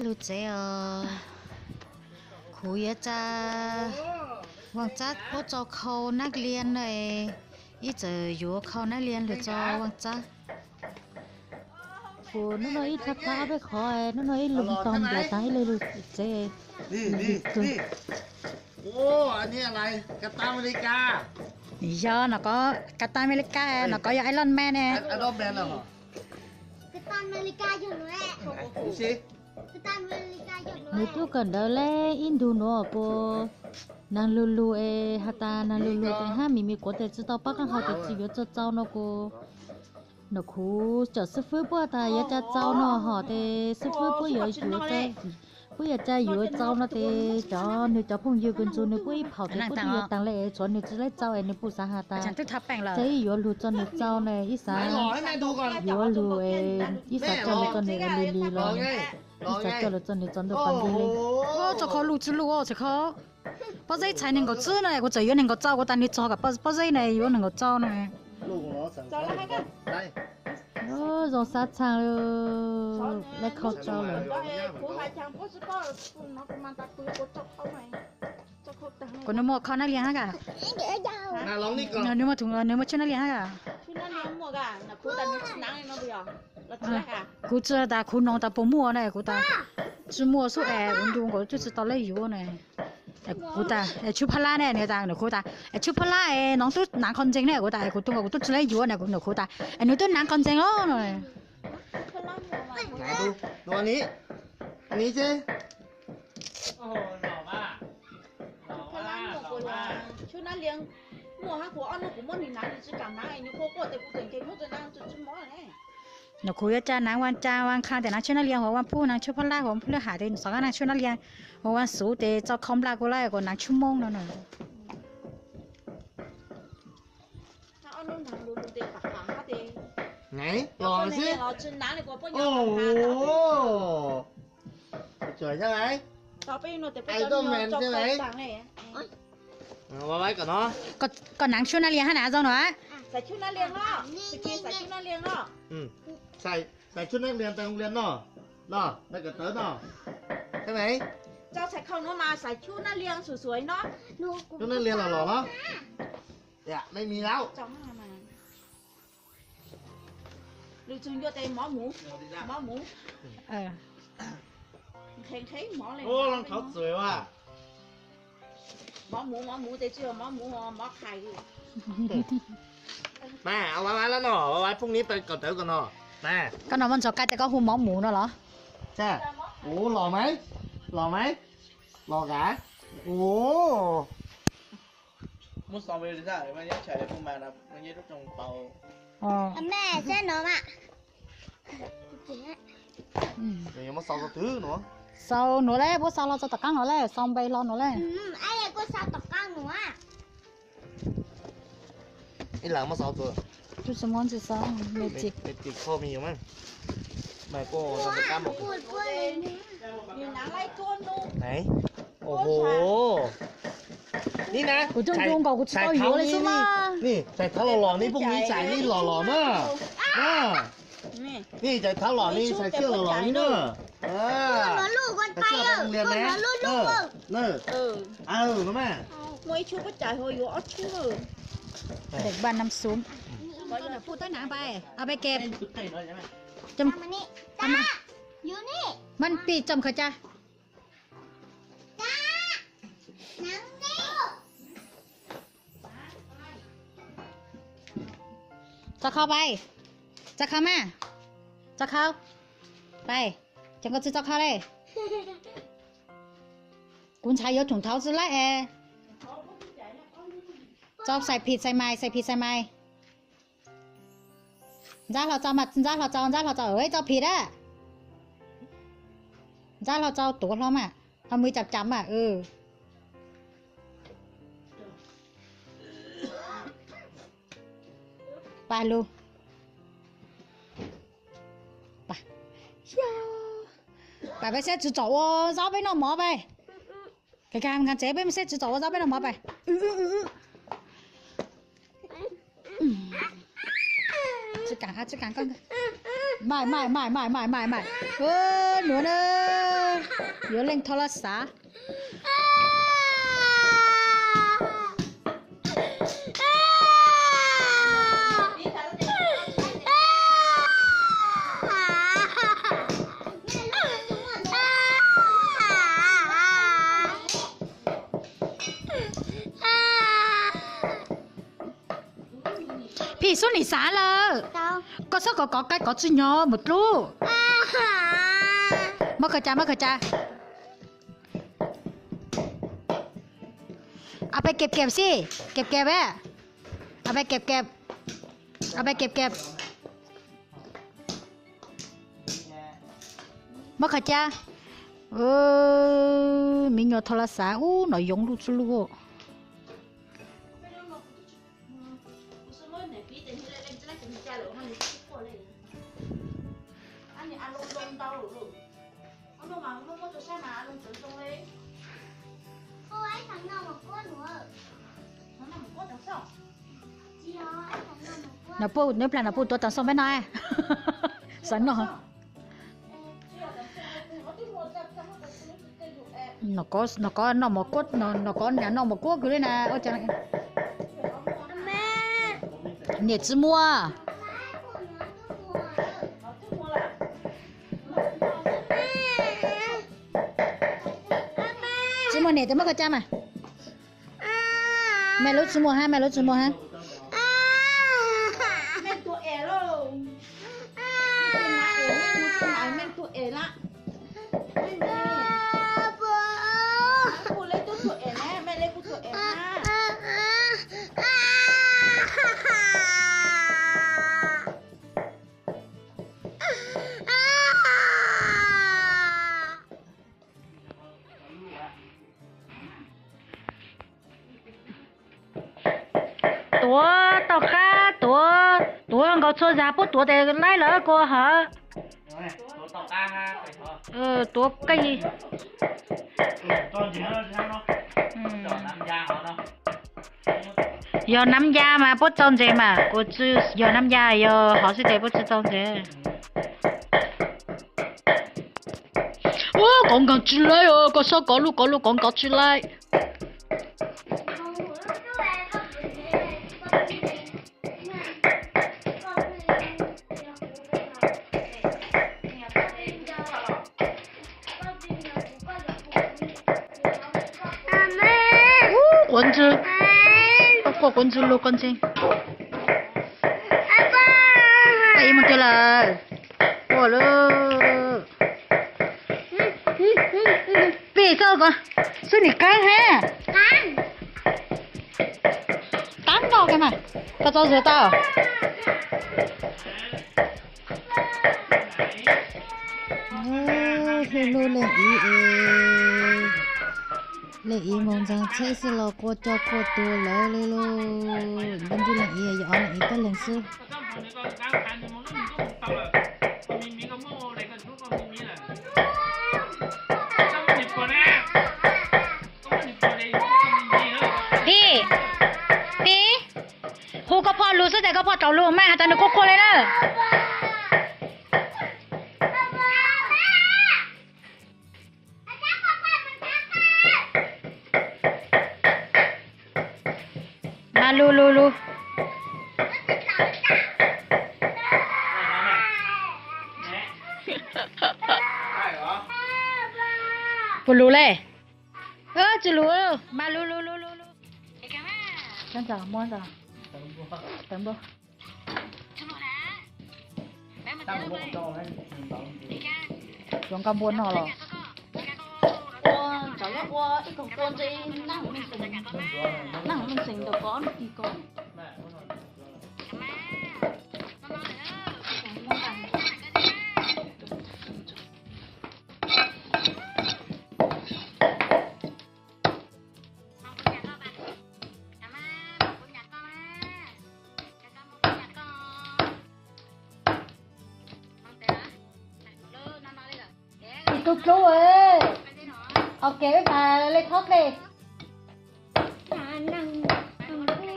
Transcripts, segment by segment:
Lug tsev os. Kuv yuav tsa Vaj Tsab puab tso khau nab lias na. Ib txawm yuav khau nab lias lug tso Vaj Tsab. Kuv nub nua ib txha txha ob peb qhov, nub nua ib lug tau ntiav taag ib le lug tsev. Yog no kov Captain America, no kov yog Iron Man ne. Nws tub kawm ntawv le ib ntug nuav kuv, naag lug lug es has tas naag lug lug tes hab mim mim kuav tes tsi tau paab qaab hau tes tsi yuav txug txaus no kuv, nub kuv cawm xib fwb puab has tas yuav tsa txaus no hov tes xib fwb puab yuav, puab yuav tsa yuav txaus no tes cov nwg cov phooj ywg kws nrug nwg puab ib phaum tes puab twb yuav taag le es tshuav nwg tsi laib txaus es nwg puj xaav has tas tsa ib yuav lug tso nwg txaus ne ib xaav yuav lug, ib xaav coj lug tso nwg ua lug li los, ib xaav coj lug tso nwg txaus ntuj pas nti le. Tso khau lug tsi lug tsi khau. Pob zeb txhais neeg nkaum tsib no kuv txawm yuav neeg nkaum txaus kuv tas nwg txog kom pob zeb ne yuav neeg nkaum txaus na. Zoo sab txhaag le, le khau tso lawm. Kuv nws muaj khau nab lias hab ka? Nws muaj tshuaj nab lias hab ka? Kuv tsi tas kuv noog tas puas muaj ne kuv tas tsi muaj xwb es kuv ntu nkaus twb tsi tau le yuav ne. Kuv tas tshuaj phab lab ne, nws tas, nws kuv tas tshuaj phab lab es noog tub naav qhov ntseeg ne kuv tas kuv tu nkaus kuv tub tsi le yuav ne, nws kuv tas es nws tub naav qhov ntseeg os no. Nws kuv yuav tsa naav Vaj Tsa Vaj Qha tes naav tshuaj nab lias hov Vaj Pub, naav tshuaj phab lab hov Pub Lwj Ham tes xov kab naav tshuaj nab lias hov Vaj Xuv tes tso khau npla kuv lawm kuv naav tshuaj Moob no na. Koj naav tshuaj nab lias hab na zoo no. Xais tshuaj nab lias tas loo lias no, no, tawm tawv no. Txais khau nuav mas xais tshuaj nab lias xuv xuav no. Tshuaj nab lias los los no. Lwm txug ncua tes mov muv, mov muv. Nqhis nqhis mov le. Mov muv, mov muv tes tsi yog mov muv, mov qhais. Mas, a, Vai Vai lab no, Vai Vai phooj ywg peb kawm ntawv ko no. Koj no muaj ntxhov qai tes koj hu mov muv no los? Ua los mas, los mas, los kav. Ua. Xaus nuav le, puab xaus los txog tom qaab nuav le, xaus npe los nuav le. Ib leeg muab xaus txug. Tub tsi muab ntsis xaus. Nib na, kuv coj ntu nkaus kuv tsi tau yuav le xwb mas. Txhais thawv los los nib phooj ywg, txhais nib los los na. Nib txhais thawv los nib txhais txhia los los nib na. Ua ib tshub pob cais ho yuav ob tshub. Dej npaj nam xum. Pum tab nav pais, pais ke. Mab pij tsom khaws ca. Tso khau pais. Tso khau mas. Tso khau. Pais. Ces koj tsi tso khau le. Kuv ntshai yuav tsoom thaud tsi laib es. Tso xais phim xais mais, xais phim xais mais. Ntxab hlo tso mas, ntxab hlo tso, ntxab hlo tso, tso phim a. Ntxab hlo tso tuav hlo mas, ho mws cam cam mas. Pais lug. Pais, pais peb saib tsi tsom ua zaub peb noj mov pais. Kag kag nkaag tsev peb saib tsi tsom ua zaub peb noj mov pais. Tsi kaam, tsi kaam koj. Maim, maim, maim, maim, maim, maim, maim. Nuav na. Yuav leej thoj laj xav. Phim xub nim xav lawm. Koj txhob kov kov qaib kov tsis nyog mus dlub. Muab khaws ca, muab khaws ca. Au pais keb keb xij, keb keb a. Au pais keb keb. Au pais keb keb. Muab khaws ca. Me nyuam thoj laj xav ub, no yoob luj txhua luj. Nws plam nws puj tuav tau xoo peb no. Xav noj. Nov kov noj mov kuab, nov kov niam noj mov kuab kws li na. Niam tsis muaj. Tsis muaj niam tes muab koj cab mas. Mej lub tsis muaj hab, mej lub tsis muaj hab. Tuav tau qab, tuav, tuav nkaus txhua zag puab tuav tes laib lawm kua hawv. Tuav qab. Yog nab ya mas puab txaus ntse mas, kuv tsis yog nab ya, yog hov xib tes puab tsis txaus ntse. Ub, kov nkaus tsis laib os, koj txhob kov lub, kov lub kov nkaus tsis laib. Ub, quav ntswg, koj quaj quav ntswg lug koj ntseeg. Ib mus tiag lawm, quaj lawm. Pim txoj ko, xub nim qaab hab. Qaab noj kawg mas, koj txhob zug tau. Hlub hlub leej ib es, leej ib moog ntxeev tsheb xwb los quaj coj quaj tuag lawm li lauj. Ntuj ntuj leej ib yog ob leej ib peb leeg xwb. Pim, Pim, hu koj pog lug xwb tes koj pog tau lug mas has tas nws quaj quaj li na. Mas lug lug lug. Puas lug le? Tsis lug, mas lug lug lug lug lug. Cov nqaj npua no los. Ua, cov yog ua ib koog kua ntshe naj hauv meej xeem, naj hauv meej xeem ntawm ko ob lub kis ko. Tus tlub, ok, peb plas le thob dlej.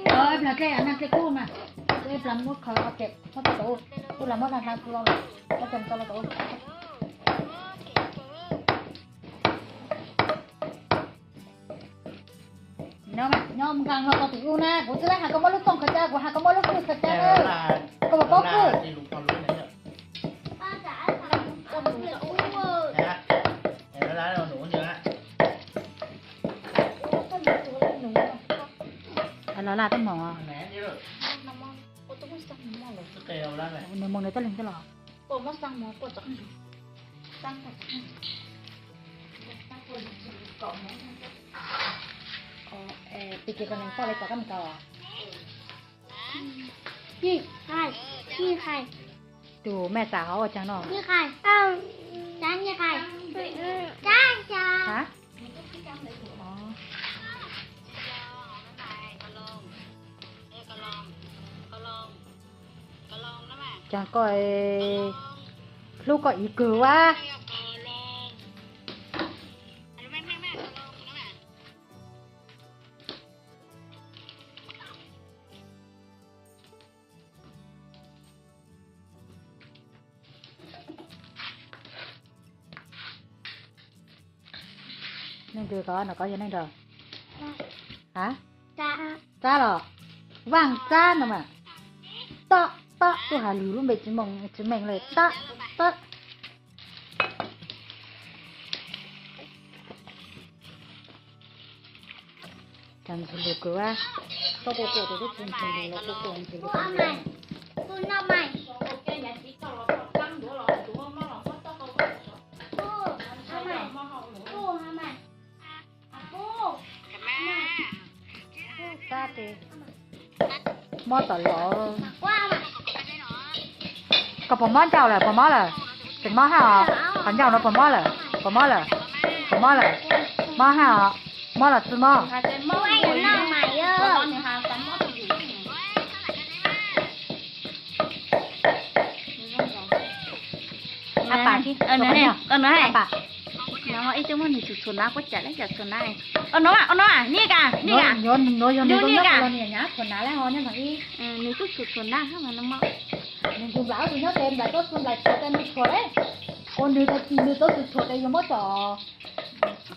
Plas dlej, neeg dlej kub mas. Plas muab khaws, ok, thob tau tus, peb plas muab hla hla los, muab coj tau los tus. Nqa hlo rau tim ub na, kuv twb has koj muab lub tooj khaws cab, kuv has koj muab lub hwj khaws cab na. Koj puas paub hwj? Los laj tuaj mog. Nws mus nws teb leeg twb los. Pis kiag koj neeg poj le kom koj mus kaus. Tus mej xav hov ua caag no? Caag koj hlub koj ib kawg ua. Leej twg koj no koj yog leej twg? A, Tsab los? Vaaj Tsab no mas. Tob, tob, tuaj has lug lub npe tsis meej le, tob, tob. Cas ntxim lus kawg, tob kuj kuj tus tub tsis ntxim lus los kuj kuj ntxim lus kawg. Mob tom los. Koj puas mob ncauj lawm, puas mob lawm? Tseem mob hab os? Qhov ncauj no puas mob lawm? Puas mob lawm? Puas mob lawm? Mob hab os? Mob los tsi mob? A pas, a pas, ib tug muab nws txhum txhum nab puab cai le cov txhum nab. Nov, nov, nij kas, nij kas, nov yog nws nyab txhum nab le ho nyob ntawm ib. Nws tub txhum txhum nab hab mas no. Nws nqus nplaim ob tug nyob tes nplaim txhob txhua nplaim txhua tes nws txhua le. Ua nws tes nws txhob txhua tes yuav muab cov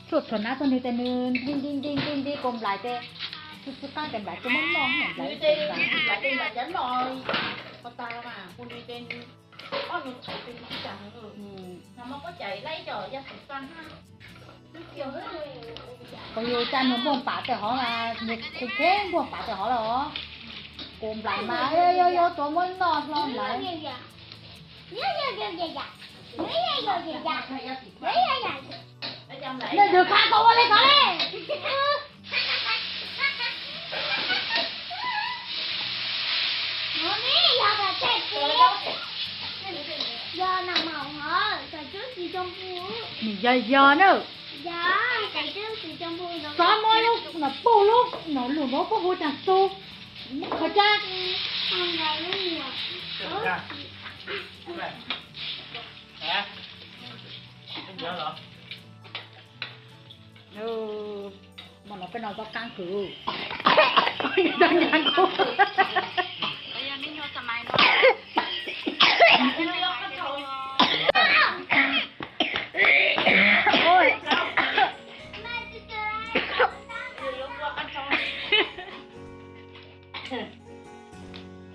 tshuaj txhua nab txog nws tes nws nti nti nti nti nti kua nplaim tes txhua txhua qaab tes nplaim txhua muab noj nplaim tes nplaim cov noj ko tas mas ua nws tes nws ob nws txhua tes nws tsis tas nws. Koj yug caj nws npuaj pam tes hov mas nws kheev npuaj pam tes hov los. Kua nplaim mas yog yog tuav muab noj hlo nplaim. Leej twg qha koj ua le koj le. Nws yog yog na. Txhob muab lub no puj lub no lug nuav puab hu caag xu. Qhov cab. Maj no peb no txhob qaab kws.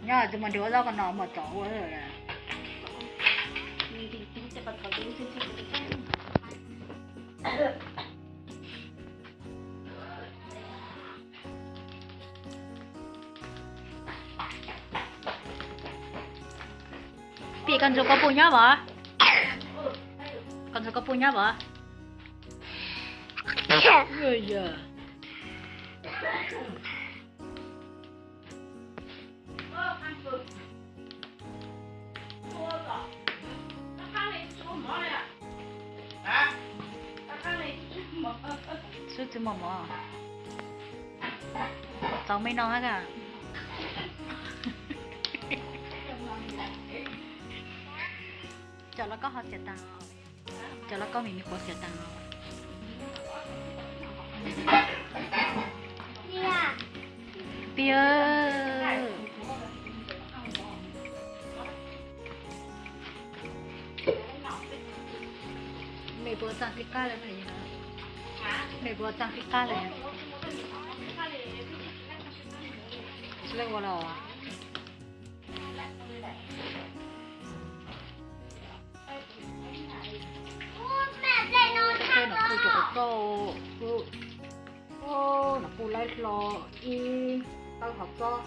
Nyob tsis muaj nrug ua zaub ko no muaj tsov ua. Pim, koj ntxuag koj puj nyob as? Koj ntxuag koj puj nyob as? Swb tsis muaj mov. Txaus me no hab. Cov los koj ho xiam tas. Cov los koj me me quav xiam tas. Pim, me puas txaag kis qab le? Me puas txaag kis qab le? Leej ua no. Tej no kuj cov txob, no kuj laib hlo ib tawb hov txob,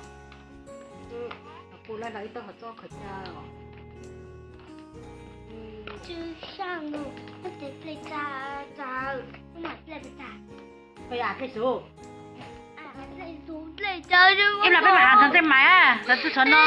no kuj laib hlo ib tawb hov txob khaws caj. Tsw saj nus, koj tes ple tsa, tsa, koj mam ple tsa. Koj yuav ple xus. Ib pliag peb mam hle tej mais, lawv twb tshuav no.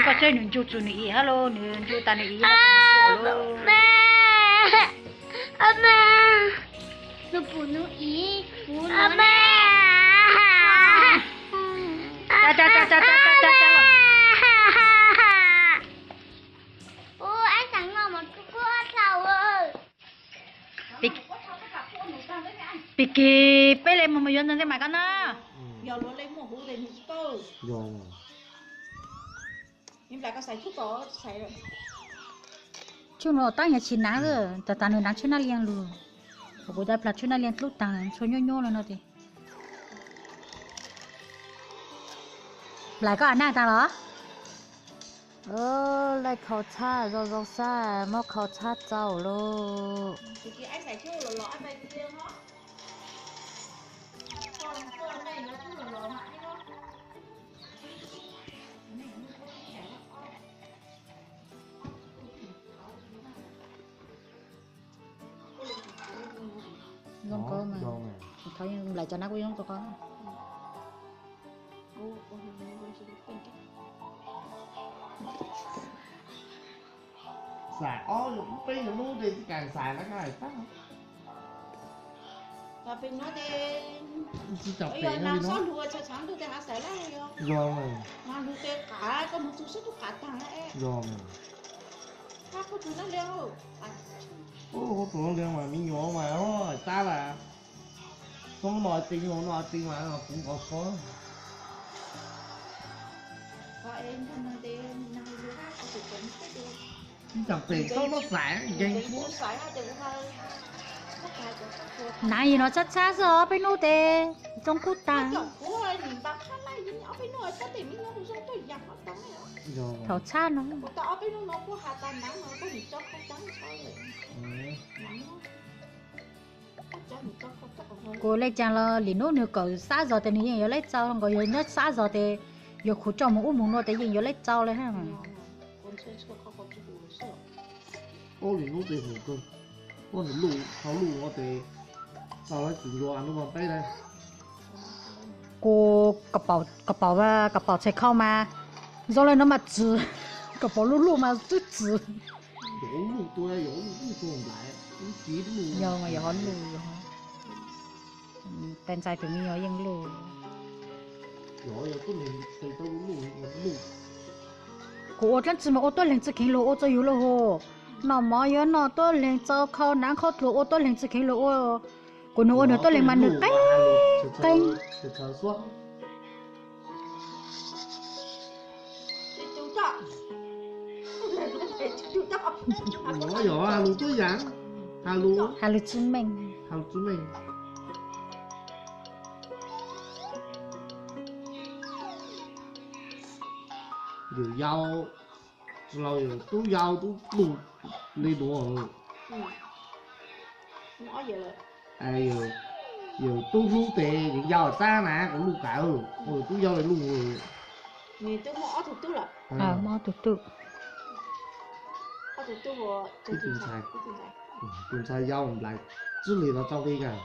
Koj txawj nws ncu txug nws ib hab lauj, nws ncu tas nws ib hab lauj. Nws pum nws ib, pum nws ne. Pis kis peb le mus mus yuav ntawm tej mais ko na. Tsuj no tab nyias tsis hnav, tas tas nws hnav tshwj naj lias lug. Kuv cov plas tshwj naj lias dlub taag txhua nyuaj nyuaj le no tias. Nplaim koj a naj taag los? Laij khau txhab zoo zoo sab, muab khau txhab txaus lauj. Zoo nkauj mas. Thov nplaim cov nab kuj zoo rau koj. Xav ob peb yog lub de tsis kam xav na, koj hais tag. Peb nuav tes, tsis tau pem no, xob lug tshaav ntug tes hav xav lawm yog. Yog, mas lug tes qav, koj mus txug sab tug qav taag. Yog, ub, tus no lias mas me nyuam mas tab las, xob no tee no no tee mas kuv nkaus xob. Ib txhais pem txhob muab xaiv nkeeg. Hnav yim no txhab txhab xwb os, peb nub tes zoo kub taag. Thaum txhab no. Kuv le caag los lim nub nwg kawm xab zog tes nwg yeej yuav lab txau, nkaus yog nyob xab zog tes yog khuv coj mus ub mus nuav tes yeej yuav lab txau le hab. Ub, lim nub tes hum kawg, ua nwg luj, tau luj ua tes tau lawv tsis ncua nub peb le. Kuv kaus paum txhais khau mas zoo le nuav mas txwm, kaus paum luj luj mas twb txwm. Yog mas yog ho luj, tais ntxais tus me nyuam yeej luj. Kuv ua dlaab tsi mas ua tuab leeg tsi kheev lug ua rua yug lawm hos. Noj mov yuav noj tuab leeg, txaus khau naav khau dluag ua tuab leeg tsi kheev lug ua. Kuv nug ua nwg tuab leeg mas nwg qeeb qeeb. Yog ha lug tuab yaam, ha lug tsi meej, ha lug tsi meej. Yus yau, tsi laus yus tub yau tub luj le nuav. Yus tub hlub tes yus yau txab na kuv luj kawg, yus tub yau le luj. Muaj ob tug tub. Tus ntxhais yau nplais tsib hlis los tau li kag.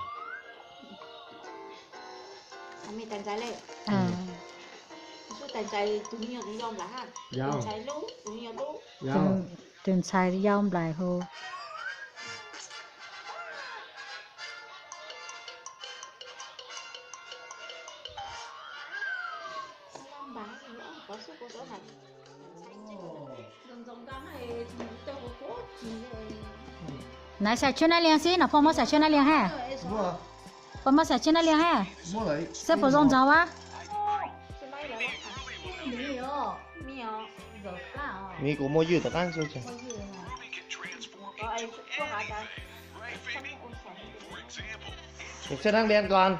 Tus ntxhais yau nplais hu. Naiv xav tshuab nab lias xwb no, puas muaj xav tshuab nab lias hab? Puas muaj xav tshuab nab lias hab? Xav puas zoo ntxaug a? Mis kuv muaj ywj tom qab xwb. Nws txhaj dab liab nkoos.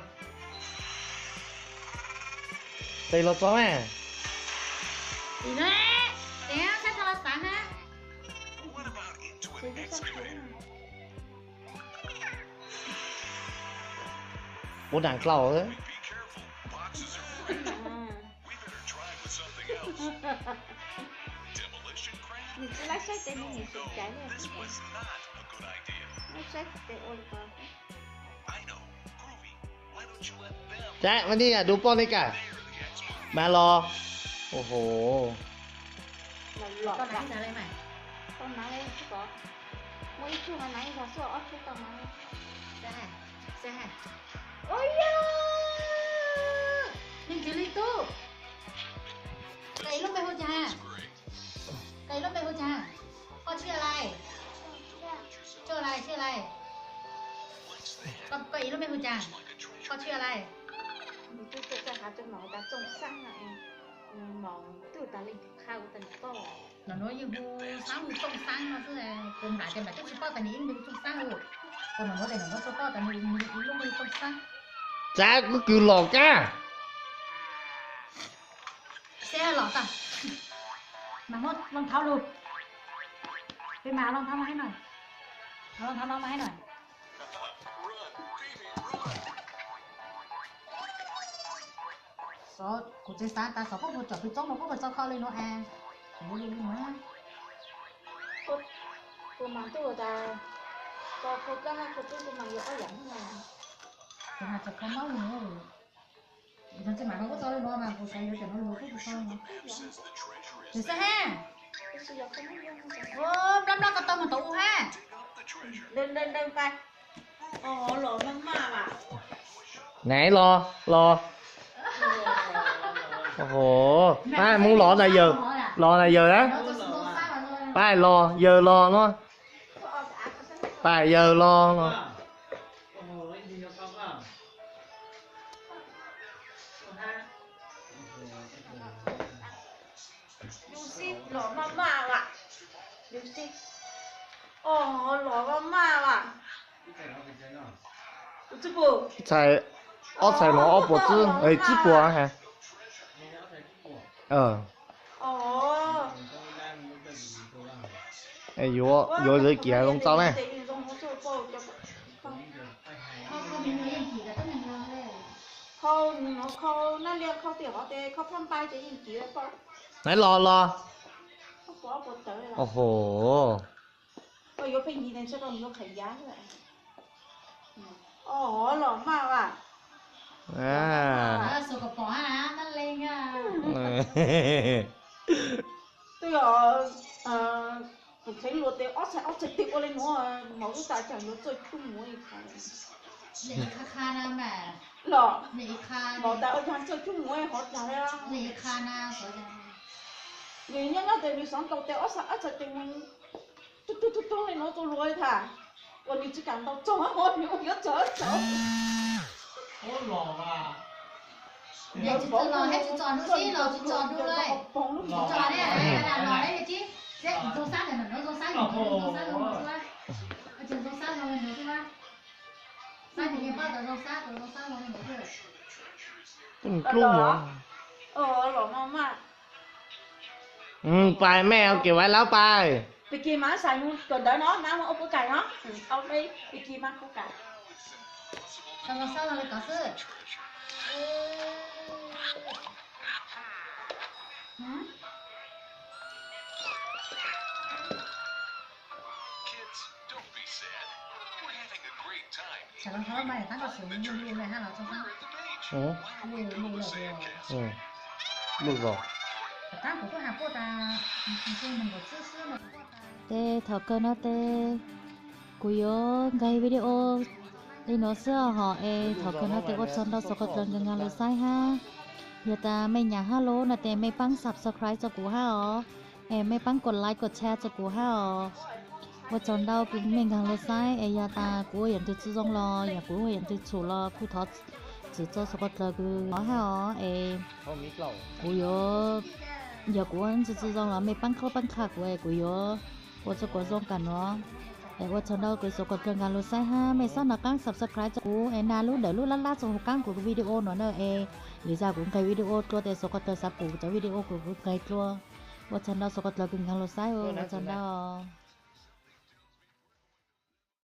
Tes los txog na. Ua nram klaus. Nws tsis laib saib tes nws nim tsis caiv li. Laib saib tes ua li ko. Tsam mas nej yam dub poj nej kam mas los. Ua ho. Tau na, tsis pom. Muaj ib tug mas na ib zog xwb, ob tug tau na. Ua yog, nws ntxim li tub. Koj ib lub npe hu cas? Koj ib lub npe hu cas? Koj tswj lais? Tswj lais, tswj lais. Koj ib lub npe hu cas? Koj tswj lais? Nws twb txawj txawj hav tso maum tas Txooj Xab no, maum twg tas li qha ua tas nws poj. Nim no yeej hu Xab hu Txooj Xab no xwb, kuv nplam ces nplam twb tsis poj tas nws ib npe Txooj Xab hu. Kuv nim no tes nim no tsis poj tas nws ib lub npe Txooj Xab. Tsam kub kws los kab. Xeb los tas. Mas muab loo thaub lug. Peb mas loo thaub no hab no. Loo thaub no mas hab no. Xov, kuv tsev xav tas xov koj puas tsom pes txoob no koj puas txo kho li no es. Kuv mas kuv tas tso kho dlab hab kho dub kuv mas yuav ob yam no. Kuv mas tso kho mob li no. Tsev mam no kuj txo li no mas kuv xav yuav cov no lug kuj tsis tau no. Nws xab hab. Nplob nplob ko tau mus tau u hab. Naiv los los. Pab mus los na yawg, los na yawg na. Pab los yawg los no. Pab yawg los no. Txhais, ob txhais no ob puas tsib, tsib puas ha. Yuav, yuav zawv kiav zoo txauj na. Naiv los los. Os hos. Twb yog kuv txheeb luag tes ob txhais, ob txhais tes ua li nuav, maum lub tas cas yuav txawj cub muv li. Los, maum tas ua cas txawj cub muv hov tas li. Nws nyob nyob tes nws xov ntaus tes ob txhais, ob txhais tes mus tub tub tub tub li nuav rua luag li tas, uas nws tsis kam ntaus txog, nws ua yuav txog txog. Tsis txog los, tsis txog nub sib los, tsis txog nub lawm. Tsis txog ne, los ne, tsis, tsis zoo sab ntawm no, zoo sab zoo sab zoo xwb. Tsis zoo sab zoo li ntawd xwb. Sab ces yeej pab tau zoo sab, tau zoo sab zoo li ntawd xwb. Los, los mas mas. Pais mej ua kev vais lab pais. Pis kis mas xais mus kawm ntawv no, mas ua puab kais no. Pis kis mas puab kais. Tau zoo sab zoo li ko xwb. Luj zog. Tes thaum kawg no tes kuv yuav nkag video li no xwb hos es thaum kawg no tes ua tsaug ntau xov kos dlawg nkag lug saib hab. Yog tas mej nyam hab lub no tes mej paab subscribe rua kuv hab os, es mej paab kos like kos share rua kuv hab os. Ua tsaug ntau mej nkag lug saib es yog tas kuv ua yam twg tsi zoo los yog kuv ua yam twg tshum los kuj thov txim rua xov kos dlawg kws hab os es kuv yuav Yog kuv ua tsis tsis zoo los mej paab qhuab paab qha kuv es kuv yuav ua txug kuas zoo kag no. Es ua tsaug ntau, kuv xuv qhov dlawg nkaag lug saib hab mej xob nov qaab subscribe rua kuv es na lub ntawm lub lab lab txug huv qaab kuv video no na. Es lwm zag kuv nqeg video dlua tes xuv qhov dlawg xav pum cov video kuv nqeg dlua. Ua tsaug ntau, xuv qhov dlawg kws nkaag lug saib, ua tsaug ntau.